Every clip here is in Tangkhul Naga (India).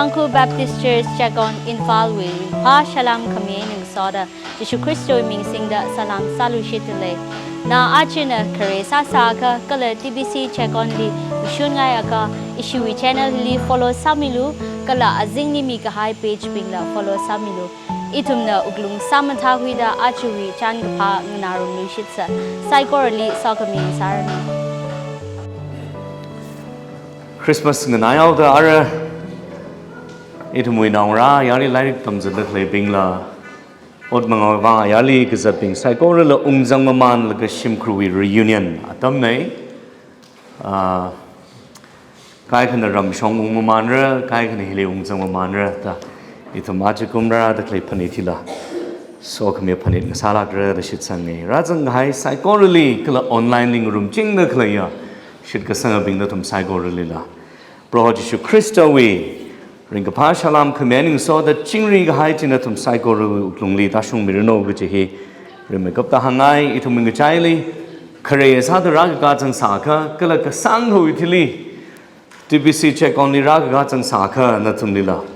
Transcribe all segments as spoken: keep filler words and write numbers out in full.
Tangkhul Baptist Church Checkon Imphal wui ringphā salām khami eina ngasoda Jishu Khristawui ming singda salām sāluishitda lei. Na ajana khare sāsāakha kala T B C Checkon li mashun ngaiakha ishiwui channel li follow sāmilu, kala azingli mikahai page bingla follow sāmilu. Ithumna wuklung sāmathākhuida ajawui chānkaphā nganārumluishitsa. Saikorali sokhami sāranu. Christmas nganaihaoda ara ithumwui naongarā ayarli lairik tamzatda khaleibingla, ot mangā vang ayarli kazatbing saikorala ungzang mamānlaga shimkhurwui reunion atamnei. Ah, kaikhana ramshong ung mamānra, kaikhana hili ungzang mamānra da ithum ajakum rārāda khalei phanit hila sokhami phanit ngasālākra da shitsanga. Rāzangkahai saikorali kala online li ngarumchingda khaleiya shitkasangbingna ithum saikoralila Proho Jishu Khristawui ringkaphā salām khami eina ngasoda chingri kahai china ithum saikorawui wuklungli tāshungmiranu kaji hi rimeikapta hāngngai. Ithumwui ngachaili khare sāda rākakā zangsāakha, kala kasāngkhawui thili T B C Checkon li rākakā zangsāakha nathumlila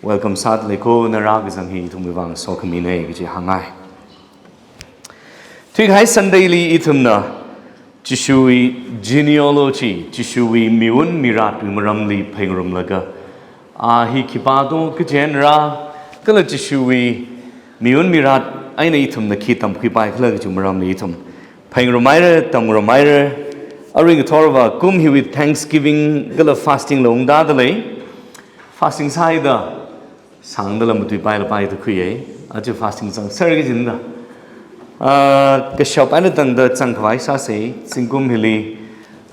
welcome sāda lei ko, na rākazang hi ithumwui vang sokhaminei kaji hāngngai. Thuikahai Sunday li ithumna Jishuwui genealogy, Jishuwui miwun miratwui maramli phāngarumlaga, a hi khipā do, kachi eina rā, kala Jishuwui miwun mirat eina ithumna khi tamkhuipai khala kaji maramli ithum phāngarumhaira, tamngarumhaira. Arui ngathorva kum hiwui Thanksgiving kala fasting la ungda da lei. Fasting sāhaida sāngdala matuipaila paida khuiya. Aja fasting zangser kajina da, ah, kashap eina tangda zangkhavai sāsa. Zingkum hili,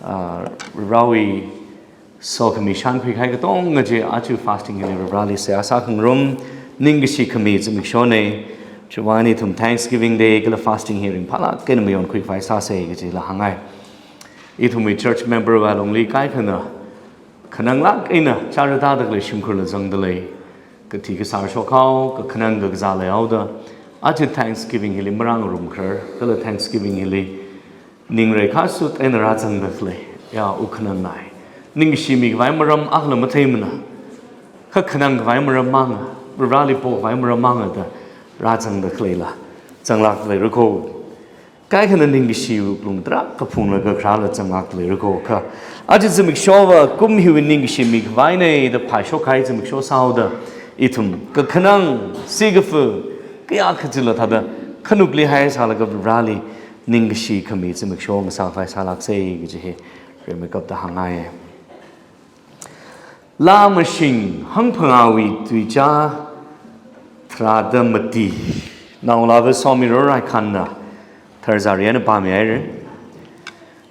ah, Varewui sokhami shānkhui kahai katonga chi aja fasting hili Vareli seihā sākhangarum, ningkashi khami zimikshonei. Chiwuivang ithum Thanksgiving Day kala fasting hi ringphālāk eina mayonkhui khavai sāsa kajila hāngngai. Ithumwui church member wui lungli kaikhana khananglāk eina chara tāda khalei shimkhurla zangda lei. Kathi kasār shokhao, kakhanang kakazā leihaoda, aja Thanksgiving hili marāngarumkharar, kala Thanksgiving hili ningreikha sut eina rāzangda khalei, ya, wukhanang nai. Ningkashi mikhavai maram akhala matheimana. Kha khanangkhavai maram manga, Vareli pokhavai maram manga da rāzangda khaleila zanglāk leira ko. Kaikhana ningkashi wuklung tarākha phunglaga kharāla zanglāk leira ko. Kha aja zimikshova kum hiwui ningkashi mikhavainei da phāshok kahai zimiksho sāhaoda, ithum kakhanang, sikafa, kayākha chila thāda khanukli haisālaga Vareli ningkashi khami zimiksho ngasākhavai sālāksa kaji hi rimeikapta hāngngai. Laa mashing hangphangāwui tuichā tharāda mati. Naongalāva Somiror Raikhanna tharzari eina pāmihaira.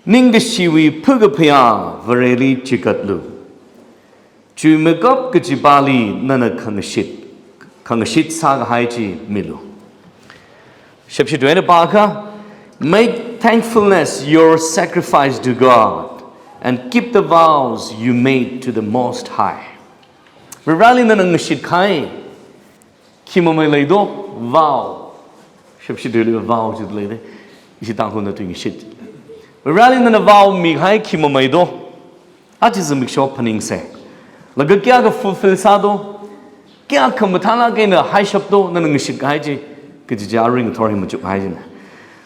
Ningkashiwui phakaphayā Vareli chigatlu. Chuimeikap kachipāli nana khangashit, khangashit sākahai chi milu. Shepshi tuina pākha, "Make thankfulness your sacrifice to God, and keep the vows you made to the Most High." Vareli nana ngashit kahai khi mamei leido, vow. Shepshi tuili vow chi leide. Ishi Tangkhulna tui ngashit. Vareli nana vow mikahai khi mameido. Aja zimiksho phaningse. Laga kayākha fulfill sādo, kayākha mathālāk eina haishapdo, nana ngashit kahai chi, kaji chi arui ngathor hi machuk kahai china.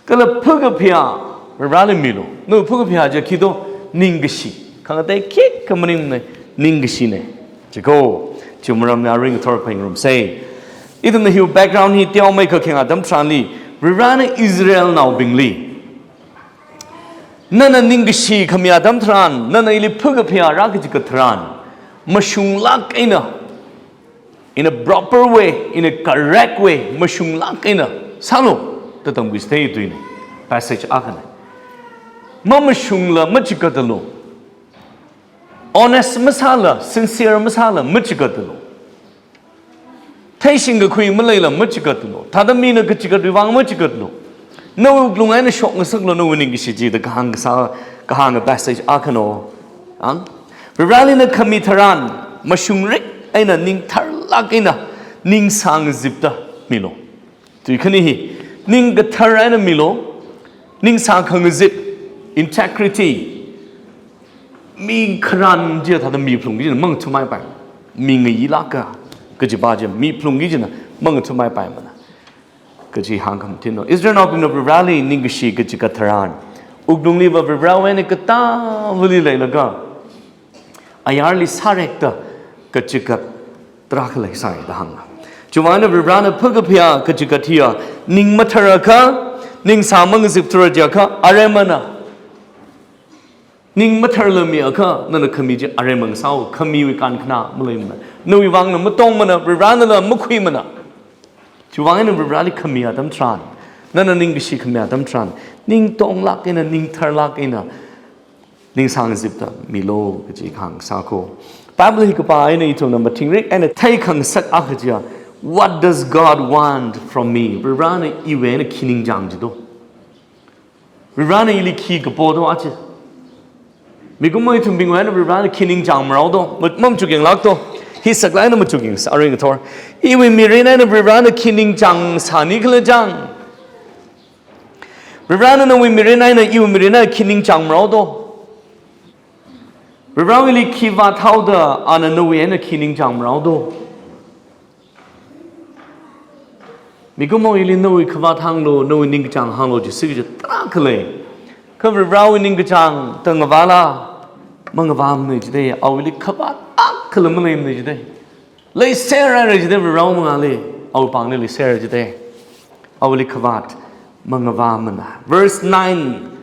Kala phakaphayā Vareli milu. Nawui phakaphayā chi khido, ningkashi. Khangatei khikha maningmana, ningkashina. Chiko, chi maramna arui ngathor phaningrumsa. Ithumna hiwui background hi teomeikha khayang atam tharanli, Varena Israelnaobingli nana ningkashi khami atam tharan, nana ili phakaphayā rākachigat tharan, mashunglāk eina, in a proper way, in a correct way, mashunglāk eina sālu da tamkhuichithei tuina. Passage akhana. Mamashungla machigatlu. Honest masāla, sincere masāla machigatlu. Theishing kakhui maleila machigatlu. Thāda mina kachigatwui vang machigatlu. Nawui wuklung eina shokngasaklu nawui ningkashi chi da kahāng kasā, kahānga passage akhana. Ang? Vareli na khami tharan, mashungrik eina ningtharlāk eina, ning sāngazipda milu. Tui khani hi, ning kathar eina milu, ning sākhangazip, integrity, mi kharan chi thāda mi phalung chi mangthumai pai. mingayilāka kajipa chi, mi phalungki kajina mangathumhaipaimana. Kaji hāngkhamathin no. Israelnaobingna Varivarali ningkashi kachikat tharan, wuklungliva Varivarawui eina katāvali leilaga, ayarli sārekta kachikat tarākha leisai da hānga. Chiwuivang eina Varivarana phakaphayā kachikat hiya, ning matharakha, ning sāmangazipthura jiakha, aremana. Ning matharla miakha, nana khami chi aremang sāo, khamiwui kankhana maleimana. Nawui vangna matongmana, Varivaranala makhuimana. Chiwuivang eina Varivarali khami atam tharan, nana ningkashi khami atam tharan, ning tonglāk eina, ning tharlāk eina, ning sāngazipta milu kaji kahāng sāko. Bible hi kapā eina ithumna mathingrik eina theikhangasak akha chiya, "What does God want from me?" Varivarana iwui eina khi ningchāng jido. Varivarana ili khi kapo do achi. Mikumo ithumbingwui eina Varivarana khi ningchāng marao do. Ma-, machukyānglāk do. Hi saklāk eina machukyāng sā, arui ngathor. Iwui mirin eina Varivarana khi ningchāng sāni khala chang. Varivarana nawui mirin eina, iwui mirin eina khi ningchāng marao do. Varivarawuili khi vāthaoda, ana nawui eina khi ningchāng marao do. Mikumo ili nawui khavāt hānglu, nawui ningkachāng hānglu, jisi kaji tarākha lei. Kha Varivarawui ningkachāng tangavāla, mangavāmana jide, awuili khavāt akhala maleimana jide. Leiserhaira jide, Varivarawui mangāli, awui pāngli leiserhaira jide. Awuili khavāt mangavāmana. Verse nine,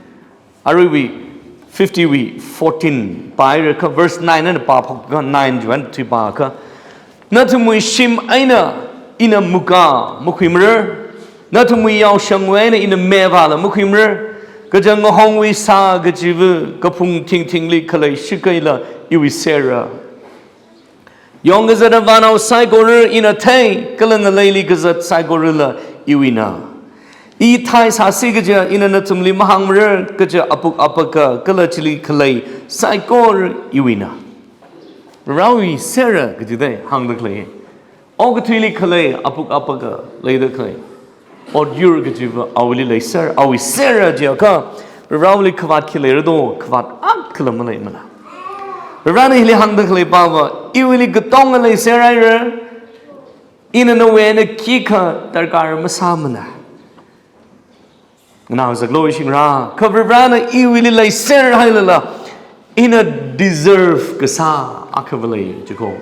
aruiwui fifty wui fourteen pāhaira kha, verse nine eina pāphok kha, nine chiwui eina three pā kha. Nathumwui shim eina ina muka makhuimarar. Nathumwui yaoshangwui eina ina mevāla makhuimarar. Kaja ngahongwui sā kajiva kaphung thingthingli khalei shikaila iwui serra. Yongkazata vānao saikora ina thei, kala ngaleili kazat saikorala iwuina. I thai sāsi kaja ina nathumli mahāngmarar, kaja apuk apaka, kala chili khalei saikora iwuina. Varivarawui serra kajidei hāngda khalei. Okathuili khalei apuk apaka leida khalei. Otyur kajiva awuili leiser, awui serra jiakha, Varivarawuili khavāt khi leira do, khavāt akhala maleimana. Varivarana hili hāngda khaleipava, iwuili katonga leiserhaira, ina nawui eina khikha darkar masāmana. Nganāngasaklu ishingra, kha Varivarana iwuili leiserhailala, ina deserve kasā akhava lei jiko.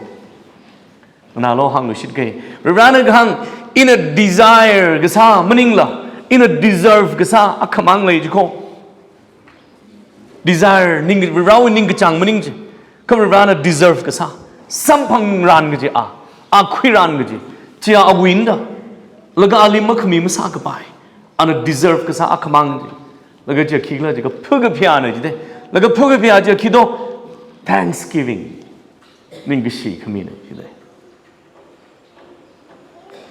Nganālu hāngluishit kei. Varivarana kahāng, ina desire kasā maningla, ina deserve kasā akhamang lei jiko. Desire, ning, Varivarawui ningkachāng maning chi. Kha Varivarana deserve kasā, samphangran kaji a, a khuiran kaji, chiya awuina da. Laga ali makhami masākapai. Ana deserve kasā akhamang chi. Laga chiya khikhala jiakha phakaphayāna jide. Laga phakaphayā chiya khi do, thanksgiving. Ningkashi khamina jide.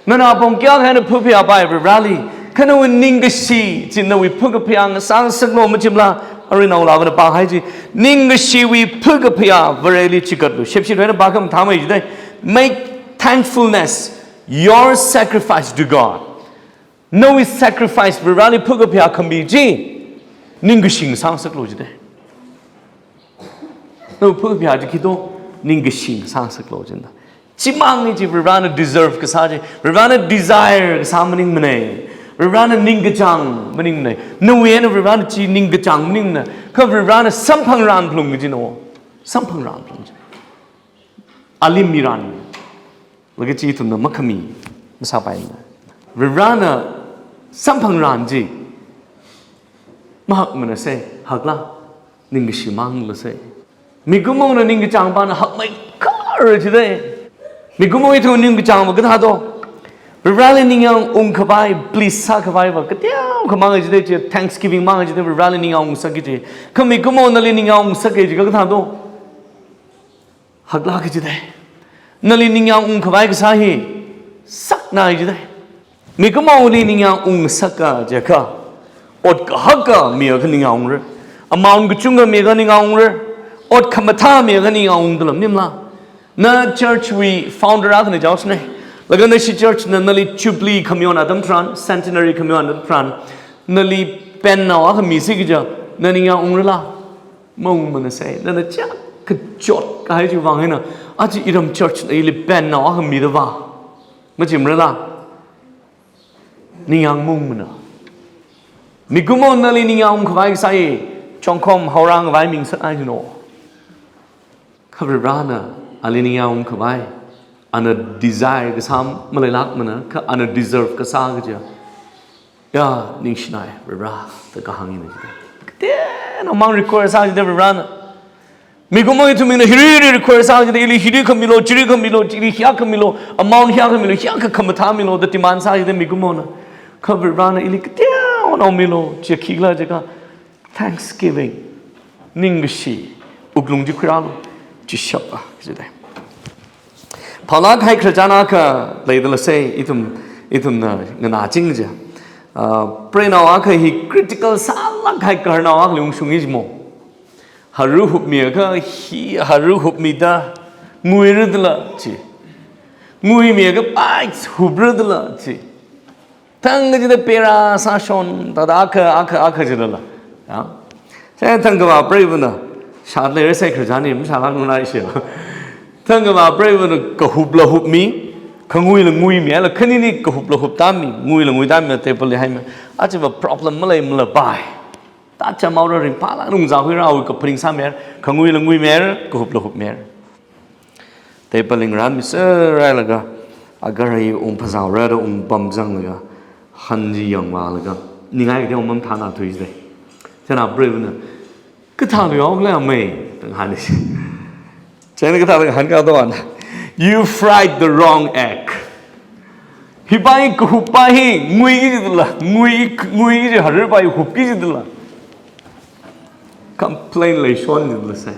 Nana apong kayākha eina phakaphayāpai Varivarali, kha nawui ningkashi chi nawui phakaphayā ngasāngasaklu machimla, arui naolāvana pāhai chi, ningkashiwui phakaphayā Vareli chikatlu. Shepshit eina pākha mathāmei jide. Make thankfulness your sacrifice to God. Nawui sacrifice Varivarali phakaphayā khami chi, ningkashi ngasāngasaklu jide. Nawui phakaphayā chi khi do, ningkashi ngasāngasaklu jida. Chimang chi Varivarana deserve kasā chi, Varivarana desire kasā maningmana. Varivarana ningkachāng maningmana. Nawui eina Varivarana chi ningkachāng maningmana. Kha Varivarana samphangran phalung kajina. Samphangran phalung kajina. Ali miran. Laga chi ithumna makhami masāpaimana. Varivarana samphangran chi mahakmana se, hakla, ningkashi mangla se. Mikumona ningkachāngpana hakmeikharra jide. Mikumo ithum ningkachāngva kathā do. Varivarali ningyāng ungkhavai, please sākhavaiva kateokha mang jide chi, thanksgiving mang jide, Varivarali ningyāng ungsakki chi. Kha mikumo nali ningyāng ungsakki jiakha kathā do. Haklāka jide. Nali ningyāng ungkhavai kasā hi saknai jide. Mikumoli ningyāng ungsaka jiakha, ot kahaka miakha ningyāng ungra. Amount kachungkha miakha ningyāng ungra. Ot khamathā miakha ningyāng ungda lei maningla. Na church wui founder akhana jaosne. Laga nashi church na nali jubilee khamayon atam tharan, centenary khamayon atam tharan, nali pennao akha misi kaja, na ningyāng ungrala? Maungmana se, nana chak kachot kahai chiwui vang eina, Aja iram church na ili pen na akha mida va. Machi marala. Ningyāng ungmana. Mikumo nali ningyāng ungkhavai kasā hi, chongkhom haorang khavai ming sāngai jino. Kha Varivarana ali ningyāng ungkhavai, ana desire kasā maleilākmana, kha ana deserve kasā kaja. Ya, ningshinai, Varivara, da kahāng ina jida. Kateonao mang require sā jida Varivarana. Mikumo ithum mina hiri hiri require sā jida, ili hiri khamilo, chiri khamilo, chiri hiya khamilo, amount hiya khamilo, hiya kha khamathā milo, da demand sā jida mikumona. Kha Varivarana ili kateonao milo, chi khikhala jiakha, thanksgiving, ningkashi, wuklung chi khuirālu, chi shapa, jida. Phaolāk kahai khararchan akha leidalei sei, ithum, ithumna nganāching ja. Ah, preinao akha hi critical sālāk kahai gaharnao akhali ungshung ijimo. Haru hupmiakha hi, haru hupmida nguiradala chi. Nguimiakha pai huprala chi. Thang kachida pera sāshon, thāda akha, akha, akha jidala. Ya. Chieina thangkha va preivana, shat leira sei khararchan hi, mashālāknunai shi. Thangkha va preivana kahupla hupmi, khanguila nguimi, ala khanini kahupla huptāmi, nguila nguitāmi, table li haimi. Aja va problem maleimala pai. Tacham aura ringphālāk nungzā huira, awui kaphaning sāmira, khanguila nguimira, kahupla hupmira. Table li ngarānmi sārailaga, agarai ungphazāora da ungpamzanglaga, han chi yangvālaga, ningai kateokha mathāna thuisai. Chieina preivana, kathā luihaokhala mei, da ngahāni. Chieina kathāda ngahānkhala da, "You fried the wrong egg." Hi pai kahup pai hi, nguiki jidala, ngui, nguiki ji haru pai hupki jidala. Complain leishon jidala sai.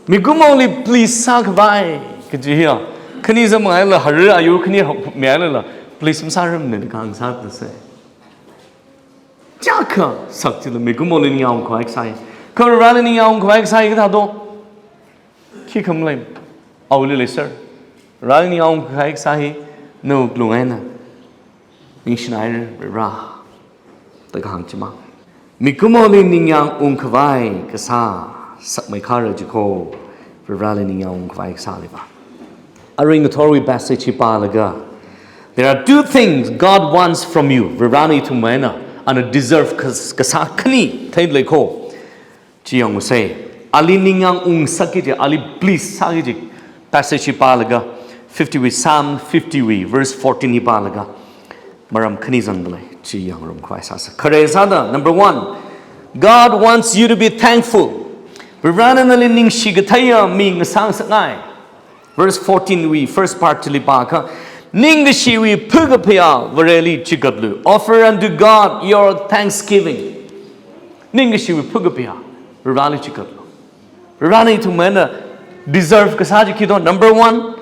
Mikumoli please sākhavai, kaji hiya. Khani zam ngaila haru ayur khani hupmiailala, please masārarmana da kahāng sādala sai. Chākha sak jila mikumoli ningyāng ungkhavai kasā hi. Kha Vareli ningyāng ungkhavai kasā hi kathādo. Khikha malei. Awuili leisāra. Vareli ningyāng ungkhavai kasā hi nawui wuklung eina ningshinaira Varivara, da kahāng chimang. Mikumoli ningyāng ungkhavai kasā sakmeikhara jiko, Vareli ningyāng ungkhavai kasāli va. Arui ngathorwui passage hi pālaga, there are two things God wants from you. Varivarana ithumwui eina ana deserve kas-, kasā khani theidalei ko. Chi yangusei. Ali ningyāng ungsakki kaji, ali please sāki kaji. Passage hi pālaga, fifty wui, Psalm fifty wui, verse fourteen hi pālaga, maram khani zangdalei. Chi yangrumkhavai sāsa. Khare sāda, number one, God wants you to be thankful. Varivarana nali ningshi katheiya mi ngasāngasakngai. Verse fourteen wui first part chili pākha, ningkashiwui phukaphayā Vareli chikatlu. Offer unto God your thanksgiving. Ningkashiwui phukaphayā Vareli chikatlu. Varena ithumwui eina deserve kasā chi khito. Number one,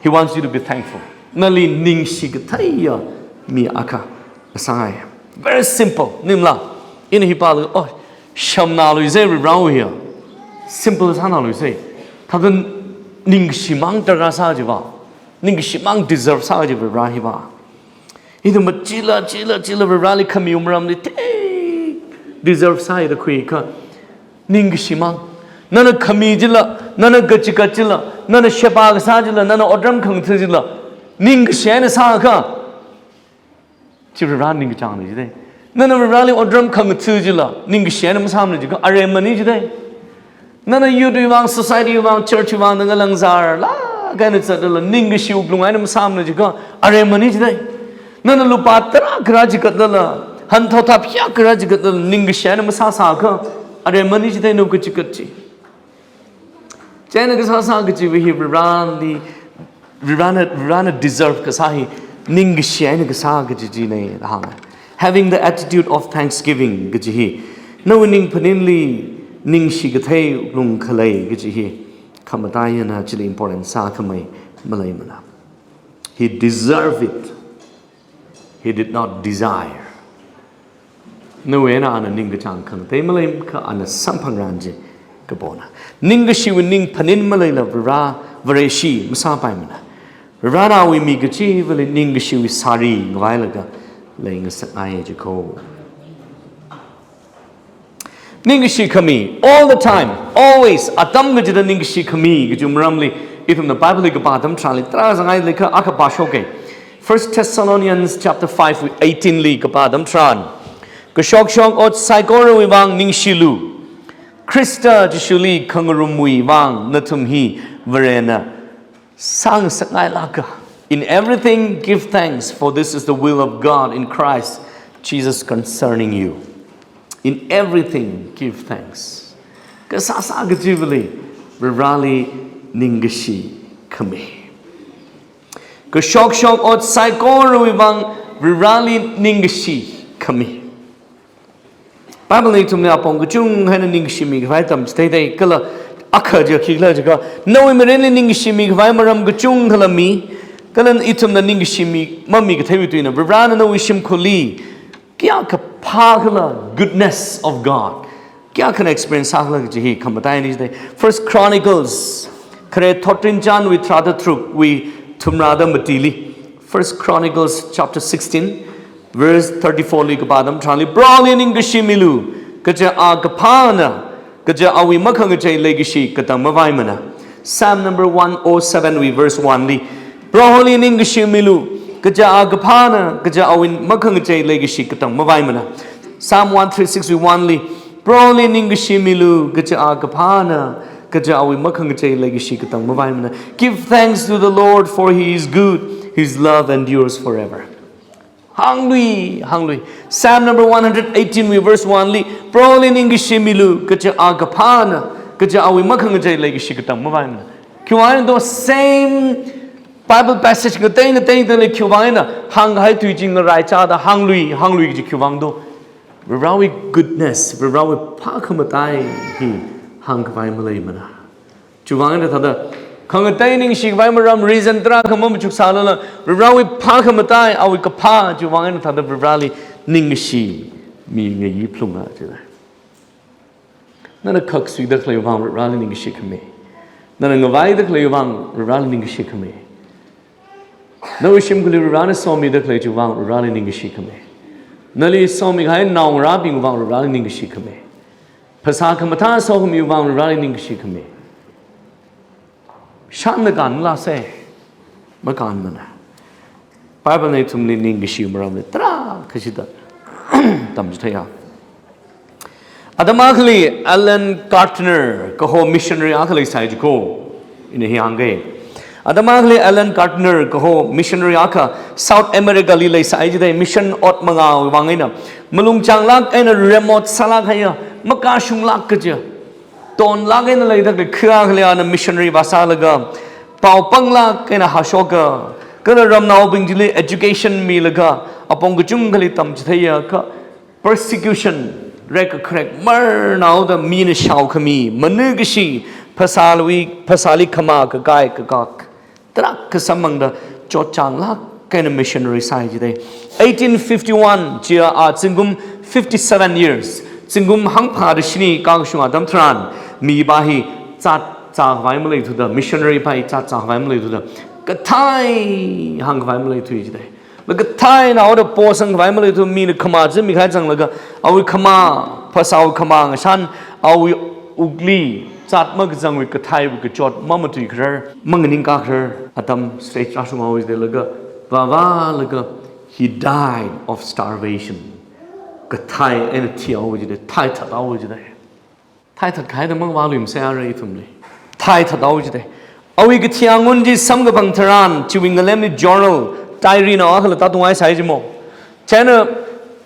He wants you to be thankful. Nali ningshi katheiya mi akha ngasāngai. Very simple. Maningmala? Ina hi pālaga, oh, shamnā luisei Varewui hiya. Simple sānā luisei. Thāda ningkashi mang darkar sā jiva. Ningkashi mang deserve sā jiva Vare hiva. Ithum machila, chila, chila Vareli khami maramli thei deserve sāi da khuikha. Ningkashi mang. Nana khami jila, nana kachikat jila, nana sheba kasā jila, nana otram khangatha jila. Ningkashi eina sākha. Chi Vare ningkachāngna jidei. Nana Vareli otram khangatha jila, ningkashi eina masāmana jiakha, aremana jidei. Nana youth wui vang, society wui vang, church wui vang, nana langzar, lākkaina zatlala, ningkashi wuklung eina masāmana jiakha, aremana jidei. Nana lupā tarākha rā chikatlala, hanthao thap hiyākha rā chikatlala, ningkashi eina masāsākha, aremana jidei nawui kachikat chi. Chieina kasā sā kajiva hi Vareli, Varena, Varena deserve kasā hi, ningkashi eina kasā kaji china da hānga. Having the attitude of thanksgiving kaji hi, nawui ning phaninli ningshi kathei wuklung khalei kaji hi, khamataiya eina chili important sākhamei maleimana. He deserve it. He did not desire. Nawui eina ana ningkachāng khangatei maleikha ana samphangran chi kapona. Ningkashiwui ning phanin maleila Vare, Vareshi masāpaimana. Varena awui mi kachivali ningkashiwui sari ngavailaga leingasakngai jiko. Ningkashi khami, all the time, always, atam kachida ningkashi khami, kaji maramli, ithumna Bible li kapā atam tharanli, tarākha zangngai leikha akha pāshokge. First Thessalonians chapter five, eighteen li kapā atam tharan. Kashokshok ot saikorawui vang ningshilu. Khrista Jishuli khangarumwui vang nathum hi Varena sāngasakngailāka. In everything give thanks, for this is the will of God in Christ Jesus concerning you. In everything give thanks. Kasāsā kachivali, Vareli ningkashi khami. Kashokshok ot saikorawui vang, Vareli ningkashi khami. Bible na ithumli apong kachungkha eina ningkashi mikhavai tamchitheithei kala akha chi khikhala jiakha, nawui mirinli ningkashi mikhavai maram kachungkhala mi, kala ithumna ningkashi mi, mamikatheiwui tuina, Varena nawui shimkhurli kayākha phākhala, goodness of God. Kayākhana experience sākhala kaji hi khamataina jidei. First Chronicles, khare thotrin chanwui tharāda thrukwui thumrāda matili. First Chronicles chapter sixteen, verse thirty-four li kapā atam tharanli, Proholi ningkashi milu, kaja a kaphāna, kaja awui makhangachei leikashi katang mavaimana. Psalm number one oh seven wui verse one li, Proholi ningkashi milu, kaja a kaphāna, kaja awui makhangachei leikashi katang mavaimana. Psalm one three six wui one li, Proholi ningkashi milu, kaja a kaphāna, kaja awui makhangachei leikashi katang mavaimana. Give thanks to the Lord, for he is good, his love endures forever. Hānglui, hānglui. Psalm number one hundred eighteen wui verse one li, Proholi ningkashi milu, kaja a kaphāna, kaja awui makhangachei leikashi katang mavaimana. Khiwuivang do same Bible passage ngatei ngateidali khiwuivang eina hāngkahai tui chi ngaraichada hānglui, hānglui kaji khiwuivang do, Varewui goodness, Varewui phākhamatai hi hāngkhavai maleimana. Chiwuivang eina thāda, khangatei ningshikhavai maram reason tarākha mamachuksālala, Varewui phākhamatai, awui kaphā, chiwuivang eina thāda Vareli ningkashi mingayi phalunga jida. Nana khaksuida khaleiwui vang Vareli ningkashi khami. Nana ngavaida khaleiwui vang Vareli ningkashi khami. Nawui shimkhurli Varena somida khalei chiwuivang Vareli ningkashi khami. Nali somikahai naongarābingwui vang Vareli ningkashi khami. Phasā khamathā sokhamiwui vang Vareli ningkashi khami. Shanna kānlāse, makānmana. Bible na ithumli ningkashi maramli tarākha shida tamchitheiya. Atam akhali Allan Gardiner kaho missionary akha leisai jiko. Ina hi hāngge. Atam akhali Allan Gardiner kaho missionary akha South America li leisai jidei, mission ot mangāwui vang eina, malung changlāk eina remote sālāk haiya, makashunglāk kaja, tonlāk eina leida khalei kha akhali ana missionary vāsālaga, pao panglāk eina hāshoka, kala ramnaobing chili education milaga, apong kachungkhali tamchitheiakha, persecution, rekkharek marnaoda mina shaokhami, manakashi, phasāli, phasāli khamā kakai kakak, tarākha samphangda chotchanglāk eina missionary sāi jidei. Eighteen fifty-one chiya a zingkum fifty-seven years, zingkum hangphāda shini kakashung atam tharan, mipā hi zatzākhavai maleithuda, missionary pā hi zatzākhavai maleithuda, kathai hāngkhavai maleithui jidei. Laga kathai naoda posangkhavai maleithu, mina khamā chi mikahai zanglaga, awui khamā, phasāwui khamā ngashan, awui wukli zat makazangwui kathaiwui kachot mamathuikharar, manganingkakharar atam stage rāshunghaowa jidei, laga vāvālaga, he died of starvation. Kathai eina thihaowa jidei, thaithathaowa jidei. Thaithatkahaida mangvāluimase ara ithumli. Thaithathaowa jidei. Awui kathi angun chi samkaphang tharan, chiwui ngalemli journal, diary nao akhala tātunghai sai jimo. China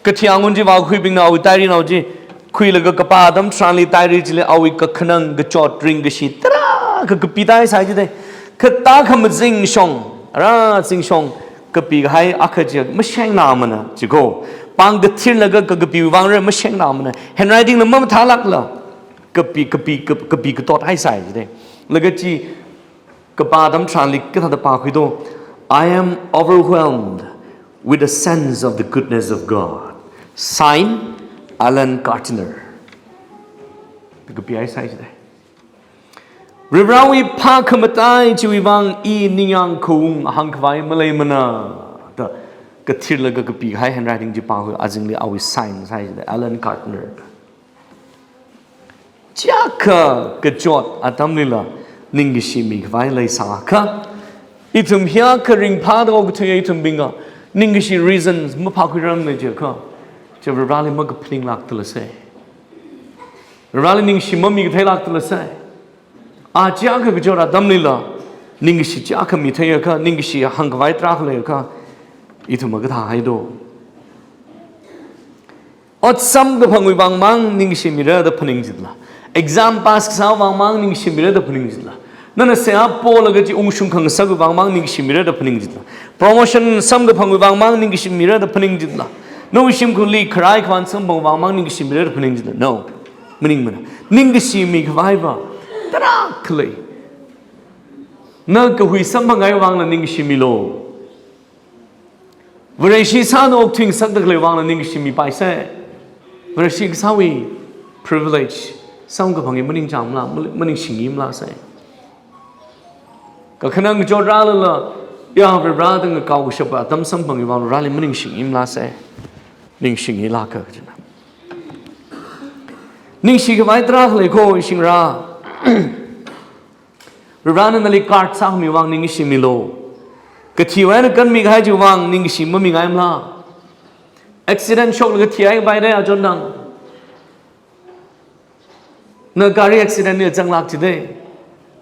kathi angun chi vākhuibingna awui diary nao chi khuilaga kapā atam tharanli diary chili awui kakhanang, kachot, ringkashi tarākha kapitāsai jidei. Kha tākha mazingshong, ara zingshong kapikahai akha chi mashengnāmana jiko. Pāng kathirlaga kakapiwui vang re mashengnāmana. Handwriting la mamathālākla, kapi, kapi, kap-, kapi katot haisai jidei. Laga chi kapā atam tharanli kathāda pākhui do, "I am overwhelmed with a sense of the goodness of God." Sign, Allan Gardiner. Kapi haisai jidei. Varewui phākhamatai chiwui vang i ningyāng khaung hāngkhavai maleimana da kathirlaga kapikahai handwriting chi pākhui, azingli awui sign sai jidei, Allan Gardiner. Chiyākha kachot atamlila ningkashi mikhavai leisākha, ithum hiyākha ringphāda okathui ithumbingva ningkashi reasons maphākhuirarmana jiakha, chi Vareli makaphaninglākdalei sai. Vareli ningshi mamikatheilākdalei sai. A chiyākha kachot atamlila ningkashi chiyākha mitheiakha, ningkashi hāngkhavai tarākha leiakha, ithum makathāhaida. Ot samkaphangwui vāngmang ningkashi mira da phaningchitla. Exam pass kasā vāngmang ningkashi mira da phaningchitla. Nana seihā polaga chi ungshung khangasakwui vāngmang ningkashi mira da phaningchitla. Promotion samkaphangwui vāngmang ningkashi mira da phaningchitla. Nawui shimkhurli kharai khavān samphang vāngmang ningkashi mira da phaningchitla. No. Maningmana. Ningkashi mikhavaiva tarākha lei. Na kahui samphangngai vāngla ningkashi milu. Vareshi sāna okthuingasakda khalei vāngla ningkashi mipaisai. Vareshi kasāwui privilege samkaphangwui maningchāngmala, maningshingmala sai. Kakhanang kachot rālala, ya Vare da ngakaokashapa atam samphangwui vāng Vareli maningshingmala sai. Ningshingmilāka kajina. Ningshikhavai tarākha lei ko ishingra. Varena nali guard sākhami vāng ningkashi milu. Kathiwui eina kanmikahai chiwui vāng ningkashi mamingaimala. Accident shoklaga thihaipai da achondang. Na gari accident li zanglāk chida.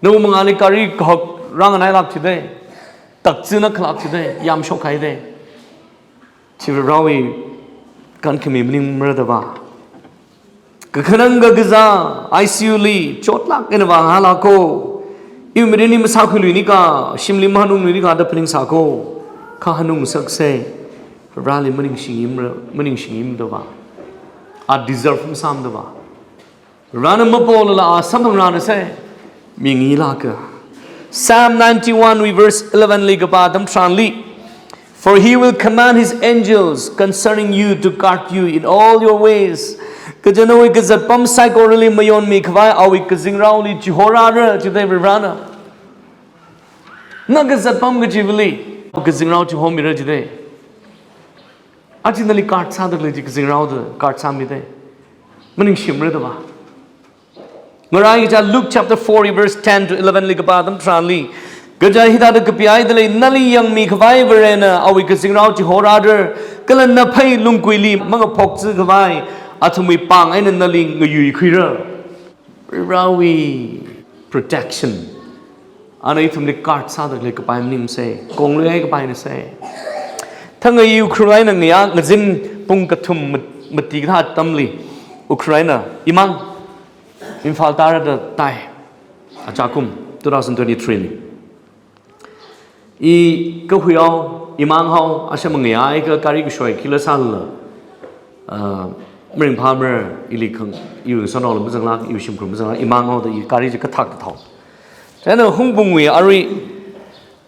Na umangāli gari kahak rānganailāk chida. Takchina khalāk chida. Yamshokhaida. Chi Varewui kankhami maningmara da va. Kakhanang kakazā, I C U li, chotlāk eina vāngahānlāka. Iwui mirinli masākhuiluini ka, shimli mahanungluini ka da phaningsāka. Kha hanungsaksa. Vareli maningshingmara, maningshingmara da va. A deserve masāmada va. Varena mapolala a samphangrana sai. Mingilāka. Psalm ninety-one wui verse eleven li kapā atam tharanli, "For he will command his angels concerning you to guard you in all your ways." Kaja nawui kazatpam saikorali mayonmikhavai awui kazingraoli chihorāra jida Varena. Na kazatpam kachivali kazingrao chihomira jida. Aja nali guard sāda khalei chi kazingraoda guard sāmida. Maningshimara da va. Ngaraiya Luke chapter four verse ten to eleven li kapā atam tharanli, kaja hithāda kapihaida lei, nali yangmikhavai Varena awui kazingrao chihorāra, kala naphei lungkuili mangaphokchikhavai athumwui pāng eina nali ngayuikhuira. Varewui protection. Ana ithumli guard sāda khalei kapai maningmasa, kongluihai kapaina sai. Thang iwui Ukhrul eina ngayā ngazin pung kathum mat-, mati kathā atamli, Ukhrul eina imang Imphal tāra da tāi. Achakum two thousand twenty-three li. I kahuihao, imanghao, asham ngayā, ika gari kashoi khila sālala. Ah, maringphāmara, ili khang, iwui sanaola mazanglāk, iwui shimkhur mazanglāk, imanghaoda i gari chi kathakta thao. Chieina Hungpungwui arui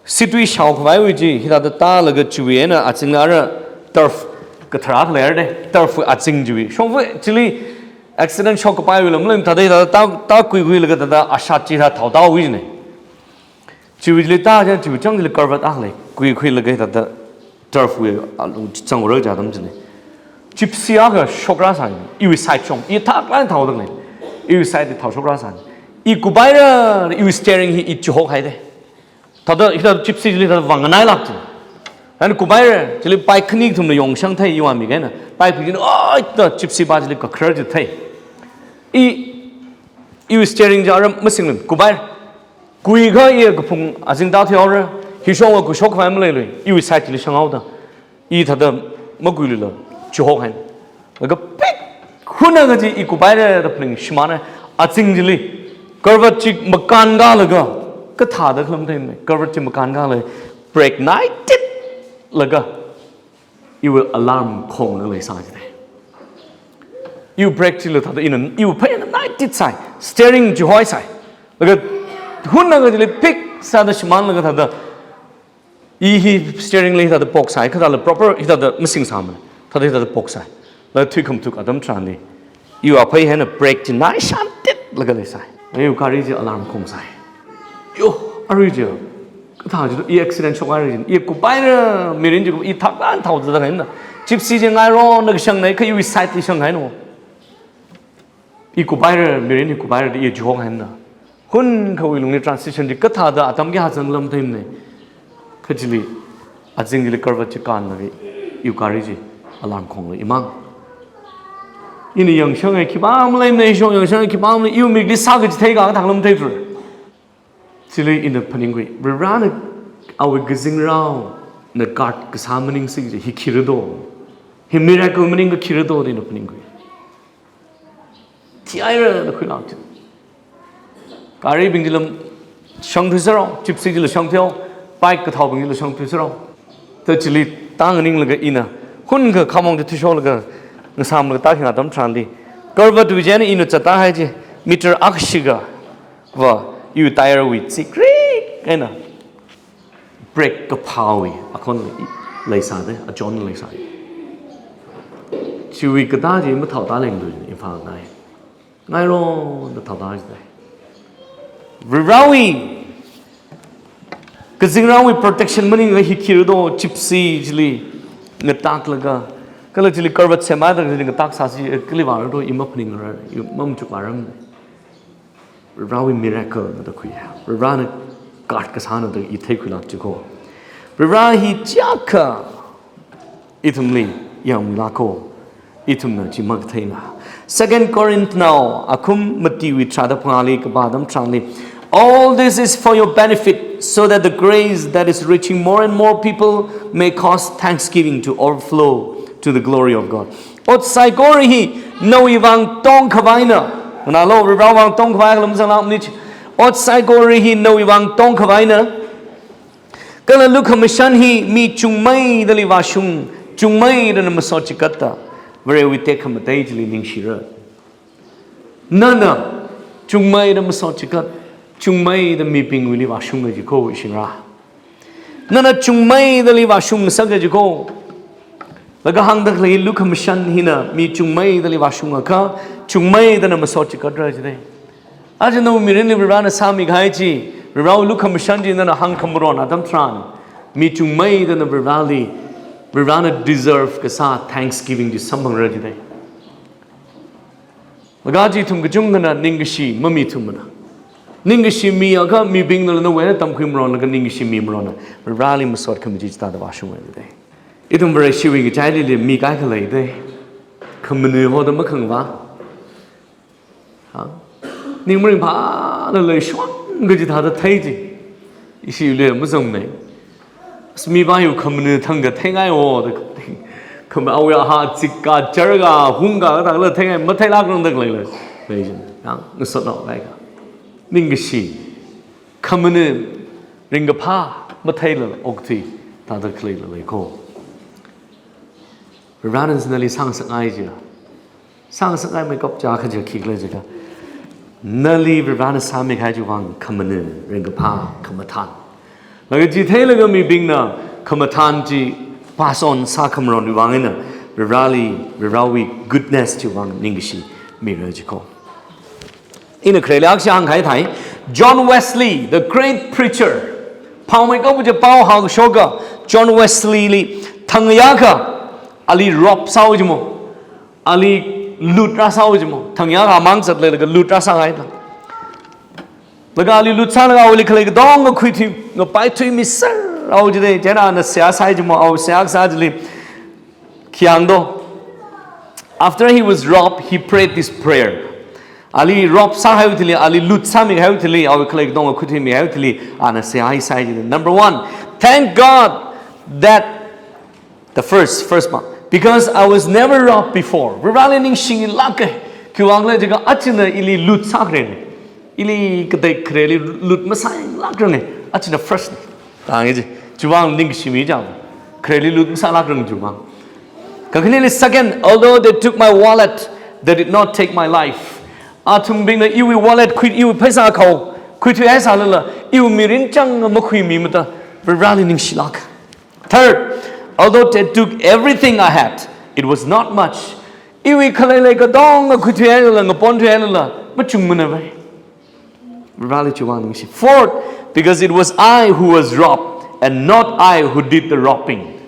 situi shaokhavaiwui chi, hithāda tālaga chiwui eina azingla ara turf kathara khalei ara de, turf azing chiwui. Shongfa chili accident shokkapaiwuila malam thāda hithāda tā, tākhuikhuilaga thāda ashat chi thā thaotāwui ne. Chiwuili tā chang, chiwui chang chili culvert akha lei, khuikhuilaga thāda turf wui alung chang ura kaja atam chili. Gypsy akha shokrāsāi, iwui side shong, i thaklan thaoda lei, iwui side li thao shokrāsāi. I kupaira, iwui steering hi i chihokhaida. Thāda, hithāda gypsy chili thāda vānganailāk chi. Ana kupaira, chili pai khani kathumna yongshang thei, iwui mik eina. Pai phikni, oi, thāda gypsy pa chili kakharar chi thei. I, iwui steering chi ara masinglim, kupaira. Kuikha i kaphung azing tāthuihaora, hi shongva kuishok khavai maleilui, iwui side chili shanghaoda. I thāda makuilila, chihokhaina. Laga pik, hunna kaji i kupaira da phaningshimana, azing chili. Culvert chi makānkālaga, kathāda khalam thei me, culvert chi makānkālaga, brake naititlaga, iwui alarm khonglaga leisā jida. Iwui brake chila thāda ina, iwui phei eina naititsai, steering chihoisai. Laga, hunna kajili pik sāda shimānlaga thāda, i hi steering li thāda poksai, kathāla proper hithāda masingsāmana. Thāda hithāda poksai. Laga thuikhamathuk atam tharanli, iwui aphei eina brake chi naishantitlaga leisai. Iwui gari chi alarm khongsai. Yo, arui chi, kathā chi, i accident shokhaira chi, i kupaira mirin chi, i thaklan thaoda da kaina. Gypsy chi ngaironna kashangnei, kha iwui side li shanghaina. I kupaira, mirin hi kupaira da i chihong haina. Hun khawui lungli transition chi kathāda atam kayā zangla matheimana. Kha chili, azing chili karvat chi kānlaga iwui gari chi alarm khongla imang. Ina yangshang ai khipā maleimana, ishong yangshang ai khipā malei, iwui mikli sākachithei kathāla matheithura. Chili ina phaningkhui. Varivarana awui kazingraona guard kasā maningsi kaji hi khira do. Hi miracle maningakha khira do da ina phaningkhui. Thihaira da khuilāk chi. Garibing chila shangthui sārao, gypsy chila shangthuiao, bike kathaobing chila shangthui sārao. Da chili tānganinglaga ina, hun kakhamong chi thuisholaga, ngasāmlaga tākhinga atam tharanli, karvatwui chieina ina zatta hai chi, meter akha shikha, va, iwui tire wui chikrik eina brake kaphāwui akhon leisāda, achon leisā. Chiwui katā chi mathao tālenglu, Imphal nai. Ngairo da thao tā jidai. Varivarawui, kazingraowui protection maningakha hi khira do, gypsy chili ngatāklaga, kala chili karvat semhaida chili ngatāksāsi, eh, kali vāra do, i maphaningra, i mamachukvāra. Varivarawui miracle na da khui. Varivarana guard kasāna da i theikhuilāk chi ko. Varivara hi chiyākha ithumli yangmilāk ko. Ithumna chi makatheila. Second Corinthnao akhum matiwui tharāda phangāli kapā atam tharanli, "All this is for your benefit, so that the grace that is reaching more and more people may cause thanksgiving to overflow to the glory of God." Ot saikora hi nawui vang tongkhavaina. Nganālu, Varivarawui vang tongkhavai khala mazanglāk maningchi. Ot saikora hi nawui vang tongkhavaina. Kala lukhamashan hi mi chungmeidali vāshung, chungmeida na masot chigatda Varewui tekhamatei chili ningshira. Nana chungmeida masot chigat, chungmeida mibingwuili vāshunga ji ko ishingra. Nana chungmeidali vāshung sāga ji ko. Laga hāngda khalei lukhamashan hina mi chungmeidali vāshungakha, chungmeida na masot chigatra jidai. Aja nawui mirinli Varivarana sāmikahai chi, Varivarawui lukhamashan chi nana hāngkhamaron atam tharan, mi chungmeida na Varivarali, Varivarana deserve kasā thanksgiving chi samphangra jidai. Laga chi ithum kachungkhana ningkashi mamithumana. Ningkashi miakha mibingna nawui eina tamkhuimaronlaga ningkashi mimarona. Varivarali masot khami chi chithāda vāshunga jidai. Ithum Vareshiwui ngachaili le mikahai khalei dai. Khamana hoda makhangva. Ha? Ning maringphālala shon kaji thāda thei ji. Ishi le mazangmei. As mipā hiwui khamana thangkha theingai o da. Khama awui aha chikka charga hungka kathāla theingai matheilākrang da leila. Lei jin. Yang ngasotnao kaika. Ningkashi. Khamana ringkaphā matheilala okthui thāda khaleila lei ko. Varivarana nali sāngasakngai jiya. Sāngasakngai meikap chiyākha jiya khikhala jiakha, nali Varivarana sāmikahai chiwui vang khamana, ringkaphā, khamathān. Laga chi theilaga mibingna khamathān chi pass on sākhamaronwui vang eina Varivarali, Varivarawui goodness chiwui vang ningkashi mira ji ko. Ina khareli akha hāngkahai thei. John Wesley, the great preacher. Phāmeikap kaji pao hāngshoka John Wesley li thangayākha ali rob sāo jimo. Ali lut rāsāo jimo. Thangayākha amang zatleilaga lut rāsāngaila. Laga ali lut sālaga awuili khalei katonga khuithui, ngapaithuimi sāra jidai. Chieina ana seihā sāi jimo, awui seihā kasā chili. Khi hāng do. After he was robbed, he prayed this prayer. Ali rob sāhaiwui thili, ali lut sāmihaiwui thili, awui khalei katonga khuithuimihaiwui thili, ana seihā sāi jidai. Number one, thank God that the first, first one, because I was never robbed before. Varivarali ningshilāka. Khiwui vang khala jiakha achina ili lut sākharena. Ili katei khareli lut masālākranga. Achina first. Tangi ji. Chiwui vang ningkashi mi jang. Khareli lut masālākrang chiwui vang. Kakhaneli second, although they took my wallet, they did not take my life. Athumbingna iwui wallet khui, iwui pheisā khao khuithuihai sālala, iwui mirin chang makhuimimada, Varivarali ningshilāk. Third, although they took everything I had, it was not much. Iwui khalei lei katonga khuithuihailala, ngaponthuihailala, machungmana vai. Varivarali chiwui vang ningshi. Fourth, because it was I who was robbed and not I who did the robbing.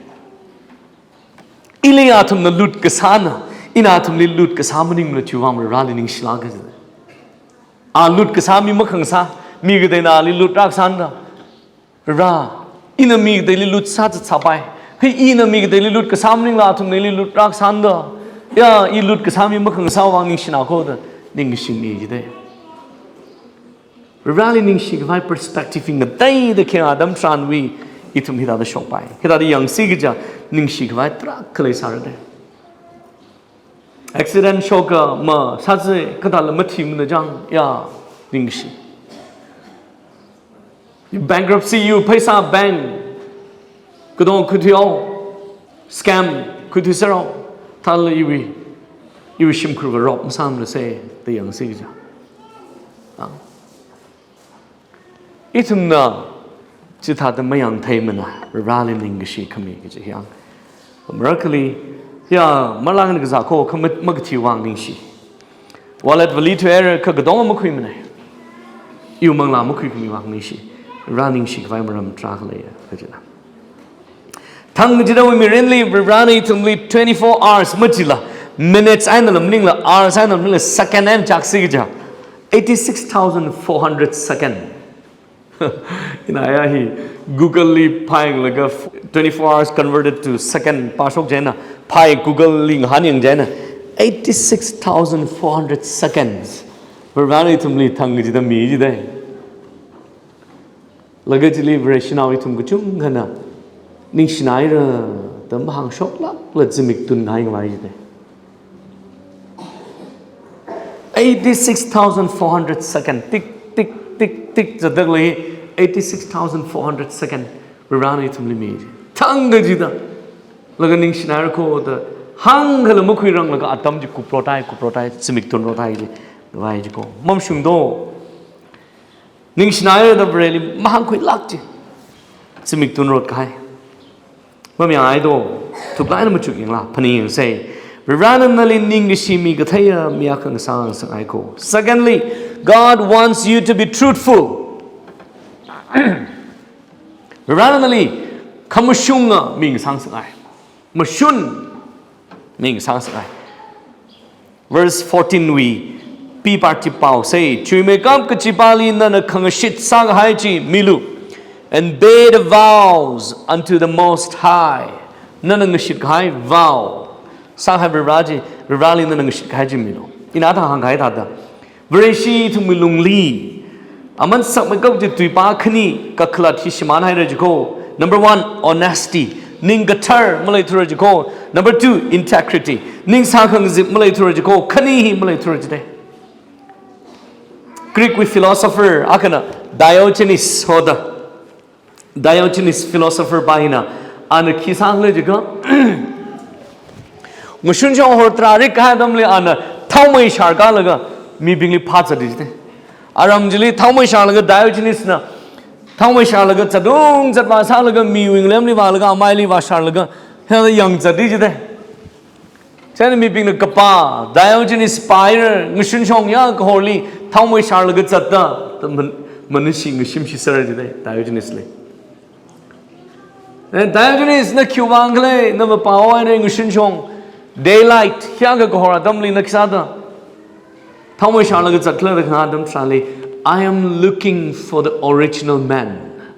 Ili athumna lut kasāna, Ina athumli lut kasā maningmana chiwui vang Vareli ningshilāka jida. A lut kasā mi makhangasā, mi kateina ali lut rākasāna da. Vare, ina mi kateili lut sāzat sāpai. Hi ina mi kateili lut kasā maningla athumna ili lut rākasāna da. Ya, i lut kasā mi makhangasāwui vang ningshina ko da, ningshimi jida. Vareli ningshikhavai perspective hi ngateida khayang atam tharanwui ithum hithāda shokpai. Hithāda yangsi kaja ningshikhavai tarākha leisāra da. Accident shoka masāzai, kathāla mathimana chang, ya, ningshi. Bankruptcy, iwui pheisā bank katong khuithuihao, scam khuithuiserhao, thāla iwui, iwui shimkhurva rop masāmana se, da yangsi kaja. Ah. Ithumna chithāda mayangtheimana, Vareli ningkashi khami kaji hi yang. Marakhali, ya, marlang kazā ko, kha ma-, makathi vang ningshi. Wallet vali thuihaira kha katong makhuimana. Iwui manglā makhuikhami vang ningshi. Vare ningshikhavai maram tarākha leiya, kajina. Thang kachida mirinli, Varena ithumli twenty-four hours machila, minutes einala maningla, hours einala maningla, second eina chāksi kaja eighty-six thousand four hundred second. Ina ya hi Google li phāyanglaga twenty-four hours converted to second pāshok chieina, phāi Google li ngahānyang chieina, eighty-six thousand four hundred seconds. Varena ithumli thang kachida mi jida. Laga chili Vareshinao ithum kachungkhana ningshinaira da mahāngshoklākla zimik tunngaiya jida. Eighty-six thousand four hundred second, tik, tik, tik, tik, zatdalei, eighty-six thousand four hundred second, Varena ithumli mi. Thang kachida. Laga ningshinaira ko da, hāngkhala makhuiranglaga atam chi kuprotai, kuprotai, zimik tunrotai chi, vai chi ko. Mamashung do. Ningshinaira da Vareli mahāngkhuilāk chi. Zimik tunrot kahai. Mamayāngai do, thuklāk eina machukyangla, phaningyangsa. Varena nali ningkashi mi katheiya mi akha ngasāngasakngai ko. Secondly, God wants you to be truthful. Varena nali khamashunga mi ngasāngasakngai. Mashun mi ngasāngasakngai. Verse fourteen wui B part chi paosa, chuimeikap kachipāli nana khangashit sākahai chi milu, and bear the vows unto the Most High. Nana ngashitkahai vow sākahai Vare chi, Vareli nana ngashitkahai chi milu. Ina thang hāngkahai thāda, Vareshi ithumwui lungli aman sakmeikap kaji tuipā khani kakhalat hi shimānhaira jiko. Number one, honesty. Ning kathar maleithura jiko. Number two, integrity. Ning sākhangazip maleithura jiko. Khani hi maleithura jida. Greek wui philosopher akhana Diogenes hoda. Diogenes philosopher pā hina, ana khi sākhala jiakha, ngashunshong hor tarārik kahai atamli ana thaomei sharkālaga mibingli phāzat jida. Aram chili thaomei sharlaga Diogenes na thaomei sharlaga zatung zatvā sālaga miwui ngalemli vālaga amaili vāsharlaga hela yangzat jida. Chieina mibingna kapā, Diogenes pāhaira, ngashunshong ya kahorli thaomei sharlaga zatda, da man-, manushi ngashimshi sāra jida, Diogenes li. Eh, Diogenes na khiwui vang khala, na mapāhaowa ngashunshong, daylight, hiyākha kahor atamli na khi sāda thaomei sharlaga zatkhala da kahāng atam tharanli, I am looking for the original man.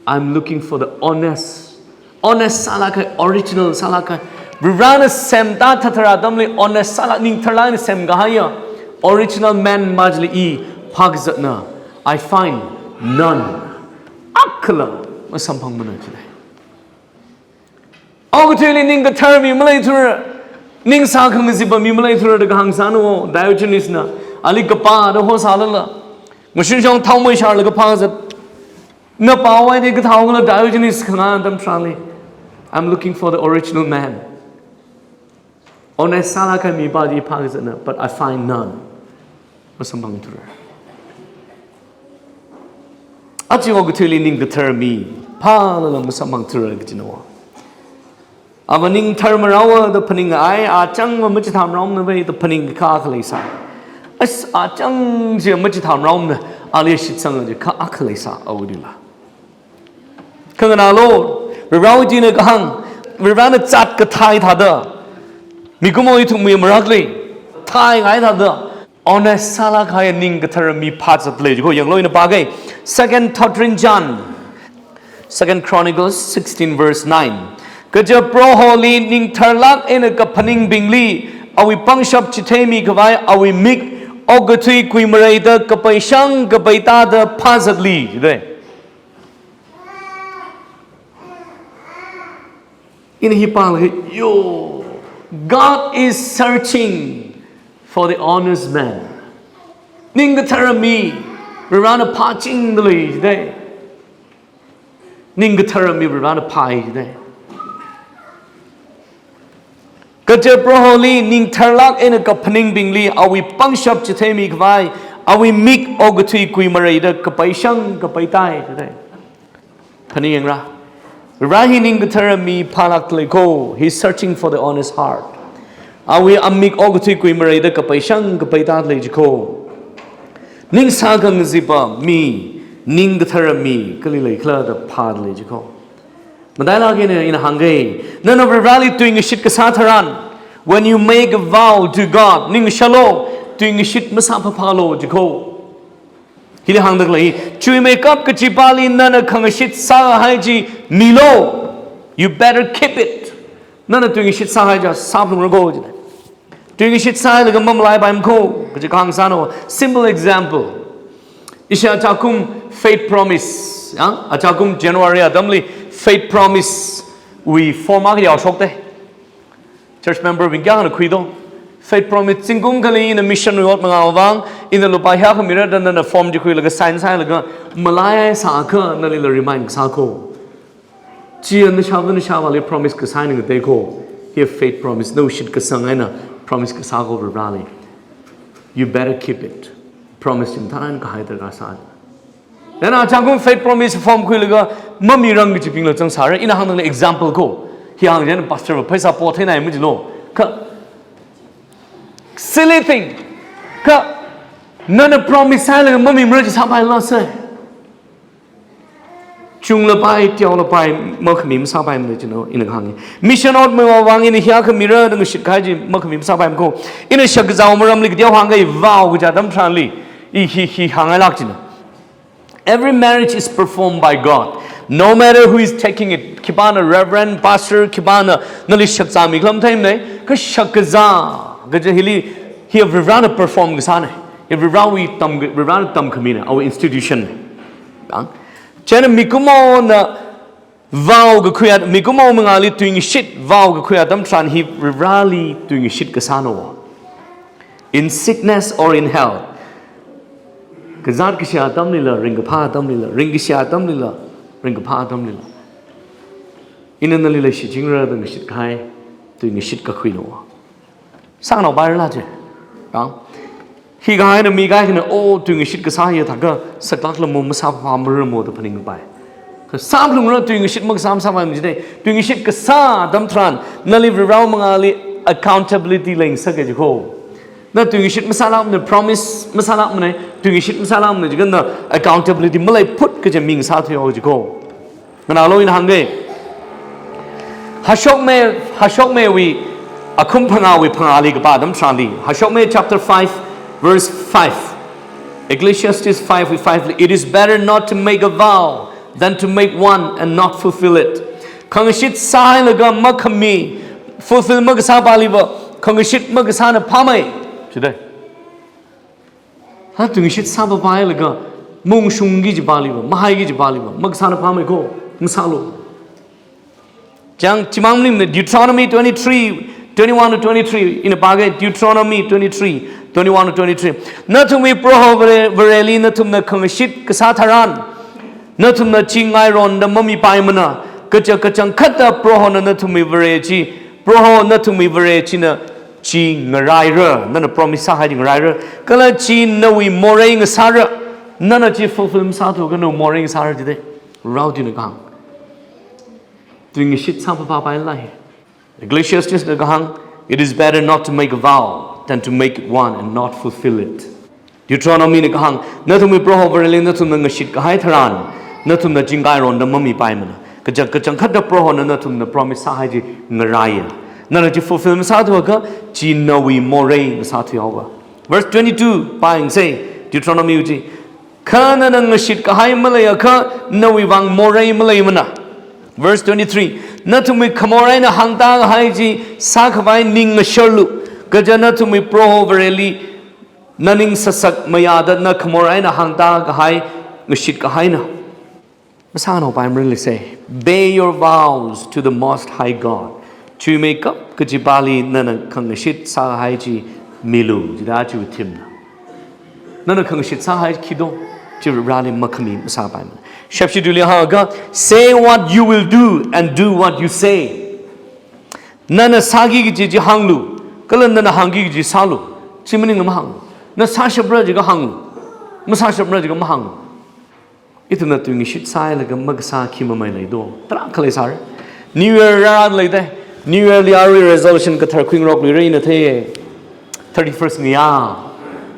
I'm looking for the honest. Honest sālāk kahai, original sālāk kahai. Varena semda thathara atamli honest sālāk, ning tharlāk eina semkahaiya original man machili i phākazatna, I find none. Akhala masamphangmana jida. Okathuili ning kathar mi maleithura, ning sākhangazipa mi maleithura da kahāng sāna o Diogenes na, ali kapā da hosālala, ngashunshong thaomei sharlaga phāzat. Na pāhaowa da kathāhaokhala Diogenes kahāng atam tharanli, I'm looking for the original man. Honest sālāk kahai mipāli phākazatna, but I find none. Masamphangthura. Aja okathuili ning kathar mi phālala masamphangthura kajina o. Ava ning tharmarao da phaningai, achang va machithāmarao mna vai da phaningkha akha leisā. As achang chi machithāmaraona, ali shitsanga chi kha akha leisā awuila. Khanganālu, Varewui tuina kahāng, Varena zat kathei thāda, Mikumo ithumwui marakli, thai ngai thāda, honest sālāk kahai ning kathara mi phāzat lei jiko, yanglu ina pāga. Second Thotrinchān, Second Chronicles sixteen verse nine. Kaja Proholi ning tharlāk eina kaphaningbingli, awui pangshap chitheimi khavai, awui mik okathui kuimareida kapai shang kapai tāda phāzatli, jide. Ina hi pālaga, yo, God is searching for the honest man. Ning kathara mi, Varena phāchingda lei, jide. Ning kathara mi Varena phāi, jide. Kaja Proholi ning tharlāk eina kaphaningbingli, awui pangshap chitheimi khavai, awui mik okathui kuimareida kapai shang kapai tāi, jide. Phaningyāngra. Vare hi ning kathara mi phālāk lei ko, he's searching for the honest heart. Awui amik okathui kuimareida kapai shang kapai tāda lei jiko. Ning sākhangazipa mi, ning kathara mi kali leikhala da phāda lei jiko. Matailāk eina ina hāngga, nana Vareli tuingashit kasā tharan, when you make a vow to God, ningshālu, tuingashit masāphaphālu jiko. Hili hāngda khalei, chuimeikap kachipāli nana khangashit sāhai chi milu. You better keep it. Nana tuingashit sāhai chi sāphalungra ko, jide. Tuingashit sāhailaga mamalaipaimana ko, kaji kahāng sāna. Simple example. Ishi achākum faith promise, ya? Achākum January atamli faith promise wui form akha yaoshokda. Church member bing kayākhana khuido. Faith promise zingkum akhali ina mission reward mangā vang, ina lupā hiyākha mira da nana form chi khuilaga sign sāhailaga, malaisāakha nalila remind kasā ko. Chi nashāva nashāvāli promise kasā eina ngatei ko. Hi faith promise, nawui shitkasang eina promise kasā ko Vareli. You better keep it. Promise chi mathālāk eina kahai darkar sāi. Then achākum faith promise form khuilaga mamirang kajibingla zangsāra. Ina hāngda khalei example ko. Hi hāng chieina pastor va pheisā potheina majilu. Kha silly thing. Kha nana promise sāhailaga mamimara chi sāpaila se. Chunglapai, teolapai, makhami masāpaimana jino, ina kahāng. Mission ot meiva vang ina hiyākha mira da ngashit kahai chi makhami masāpaimana ko. Ina shakzā maramli kateo hāngga, vow kaja atam tharanli. I hi hi hānghailāk jino. Every marriage is performed by God. No matter who is taking it, khipāna reverend, pastor, khipāna nali shakzāmi khala matheimana, kha shakzā kaja hili, hi Varena perform kasāna. Hi Varewui tam, Varena tamkhamina, our institution. Chieina mikumona vow kakhuiya, mikumo mangāli tuingashit vow kakhuiya atam tharan hi Vareli tuingashit kasāna. In sickness or in health. Kazāt kashā atamlila, ringkaphā atamlila, ringkashā atamlila, ringkaphā atamlila. Ina nalila shichingra da ngashit kahai, tuingashit kakhuina. Sāngnaopairala je. Kang. Hi kahaina mi kaikhana, o, tuingashit kasā hi thākha, saklākla mo masāphamaramo da phaningpai. Kha sāphalungra tuingashit makasā masāpaimana jide. Tuingashit kasā atam tharan, nali Varewui mangāli accountability leingasaka jiko. Na tuingashit masālākmana, promise masālākmana, tuingashit masālākmana jiakha na accountability maleiphut kaja mi ngasāthuiya jiko. Nganālu ina hāngga. Hashokme, Hashokmewui akhum phangāwui phangāli kapā atam tharanli. Hashokme chapter five, verse five. Ecclesiastes five wui five li, "It is better not to make a vow than to make one and not fulfill it." Khangashit sāhailaga makhami, fulfill makasāpāliva, khangashit makasāna phāmei. Jide. Ha, tuingashit sāpapailaga, maungshungki kajipāliva, mahaiki kajipāliva, makasāna phāmei ko, masālu. Chang, chimang maningmana, Deuteronomy twenty-three, twenty-one to twenty-three, ina pāga, Deuteronomy twenty-three, twenty-one to twenty-three. Nathumwui Proho Vare, Vareli nathumna khangashit kasā tharan, nathumna chi ngaironda mamipaimana, kaja kachangkhatta Prohona nathumwui Vare chi, Proho nathumwui Vare china chi ngaraira, nana promise sāhai chi ngaraira, kala chi nawui morei ngasāra, nana chi fulfill masāthuakha nawui morei ngasāra jide, Varena kahāng. Tuingashit sāpapailaga. Ecclesiastes na kahāng, "It is better not to make a vow than to make one and not fulfill it." Deuteronomy na kahāng, "Nathumwui Proho Vareli nathumna ngashit kahai tharan, nathumna chi ngaironda mamipaimana. Kaja kachangkhatta Prohona nathumna promise sāhai chi ngaraiya. Nana chi fulfill masāthuakha, chi nawui morei ngasāthuihaowa. Verse twenty-two, pāyangsa, Deuteronomy wui chi. Kha nana ngashit kahai maleiakha, nawui vang morei maleimana. Verse twenty-three, nathumwui khamor eina hāngda kahai chi sākhavai ning ngasharlu, kaja nathumwui Proho Vareli naning sasak mayāda na khamor eina hāngda kahai ngashit kahaina. Masānao pai mrili se, pay your vows to the Most High God. Chuimeikap kachipāli nana khangashit sāhai chi milu, chida chiwui theme na. Nana khangashit sāhai khi do, chi Vareli makhami masāpaimana. Shepshi duli hāngakha, say what you will do and do what you say. Nana sāki kaji chi hānglu, kala nana hāngki kaji sālu. Chi maningla mahānglu. Na sāshapra jiakha hānglu. Masāshapra jiakha mahānglu. Ithumna tuingashit sāhailaga makasā khi mamai leido. Tarākha leisāra. New Year rāra leida. New Year li arui resolution kathar khuingarokluira ina thei. Thirty-first ngayā.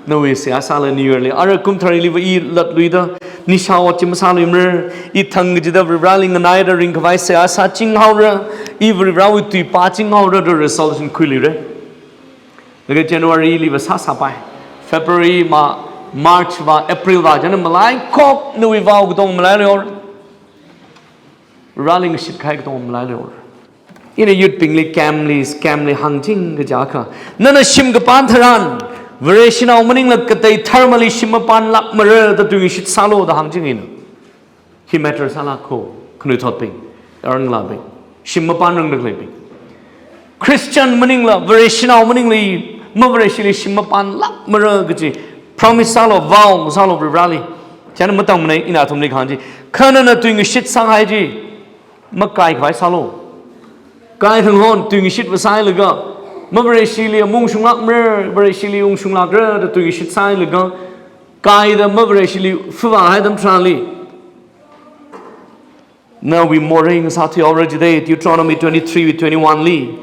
Nawui seihā sāla New Year li. Ara kum thariliva i latluida. Nisha ot chi masāluimara. I thang kachida Varivarali nganaida ringkhavai seihā sāchinghaora. I Varivarawui tui pāchinghaora da resolution khuiluira. Laga January liva sāsāpai. February ma, March va, April va, chieina malaikhok nawui vow katong malailuihaora. Vareli ngashit kahai katong malailuihaora. Ina youth bingli camp li, camp li hāngching kajiakha, nana shim kapān tharan, Vareshinao maningla katei dharmali shim mapānlākmara da tuingashit sālu da hāngching ina. Hi matter sālāka, khanuithotbing, yaron ngalābing, shim mapānrangda khaleibing. Christian maningla, Vareshinao maningla, mavareshili shim mapānlākmara kaji promise sālu, vow sālu Varivarali. Chieina matangmana ina athumli kahāng chi. Kha nana tuingashit sāhai chi makaikhavai sālu. Kaithang hon tuingashit va sāhailaga, mavareshili mungshunglākmara, Vareshili ungshunglākra da tuingashit sāhailaga, kaida mavareshili fuva hai atam tharanli, nawui morei ngasāthuihaora jida, Deuteronomy twenty-three wui twenty-one li.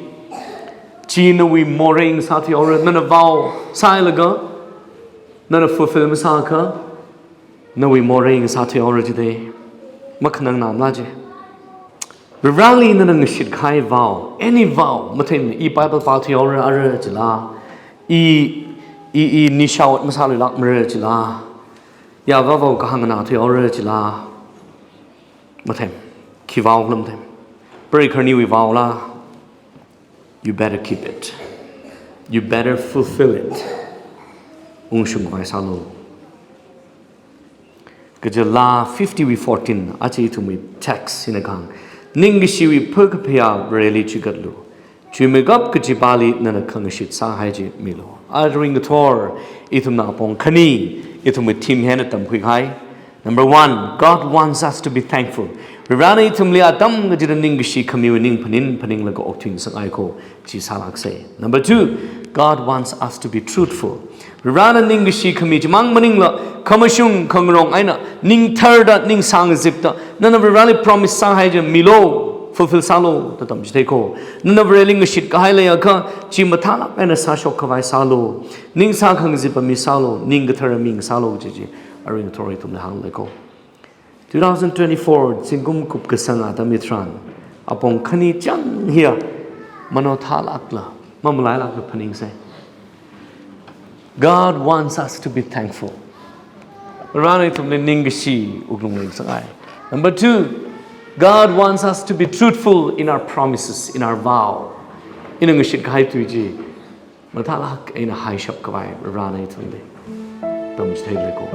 Chi nawui morei ngasāthuihaora, nana vow sāhailaga, nana fulfill masāakha, nawui morei ngasāthuihaora jida. Makhanang namla je. Varivarali nana ngashit kahai vow, any vow, matheimana, i Bible pāthuihaora ara jila, i, i, i nisha ot masāluilākmara jila, yāva vow kahāng nganāthuihaora jila. Matheim, khi vow la matheim. Preikhaniwui vow la, you better keep it. You better fulfill it. Ungshungkhavai sālu. Kaja Laa fifty wui fourteen, aja ithumwui text hina kahāng. Ningkashiwui pha̱kaphayā Vareli chigatlu. Chuimeikap kachipāli nana khangashit sāhai chi milu. Aja ringkathor, ithumna apong khani, ithumwui theme hi eina tamkhuikahai. Number one, God wants us to be thankful. Varivarana ithumli atam kachida ningkashi khamiwui ning phaning phaninglaga okthuingasakngaiko, chi sālāksa. Number two, God wants us to be truthful. Varivarana ningkashi khami chimang maningla, khamashung khangarong eina, ning tharda, ning sāngazipda, nana Varivarali promise sāhai chi milu, fulfill sālu, da tamchitheiko. Nana Vareli ngashit kahai leiakha, chi mathālāk eina sāshok khavai sālu. Ning sākhangazippa mi sālu, ning kathara mi sālu, chi chi, aja ringkathor ithumli hānglaiko. Two thousand twenty-four, zingkum kupkasang atam hitharan, apong khani chang hiya, mano thālākla, mamalailākla phaningsai. God wants us to be thankful. Varivarana ithumli ningkashi wuklung leisāngai. Number two, God wants us to be truthful in our promises, in our vow. Ina ngashit kahai tui chi mathālāk eina haishap khavai Varivarana ithumli tamchitheilaiko.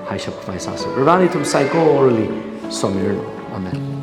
Haishap khavai sāsa. Varivarana ithum saikorali somiranu. Amen.